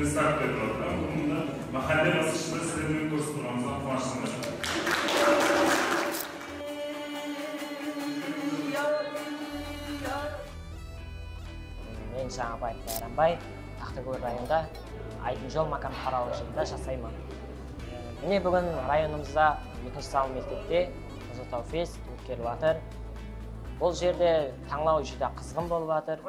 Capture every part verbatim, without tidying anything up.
Start berip atır. Bugün mında máhálle basqıshında sizler menen kórisip turǵanımızǵa quwanıshlımız. Men Jańabay Bayranbay, Taxtakól rayonında Aydıncol mákan qaralıqshılığında jasayman. Mine, búgin rayonımızda ekinshi sanlı mektepte Qozataw fest ótkerip atır. Bul jerde tańlaw júdá qızǵın bolıp atır.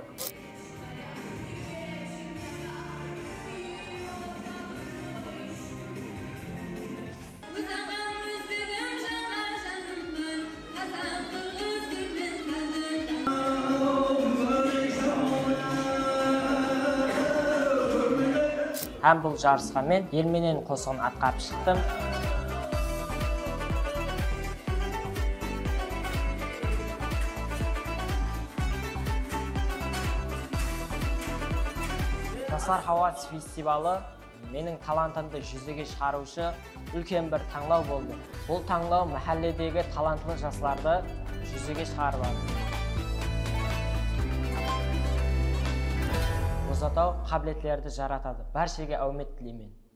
Hám bul jarısqa men El menen qosıǵın atqarıp shıqtım. Jaslar hawası festivalı meniń talantımdı júzege shıǵarıwshı úlken bir tańlaw boldı. Bul tańlaw máhálledegi talantlı jaslardı júzege shıǵarıp atır. Qozataw qábiletlerdi jaratadı. Bárshege áwmet tileymen.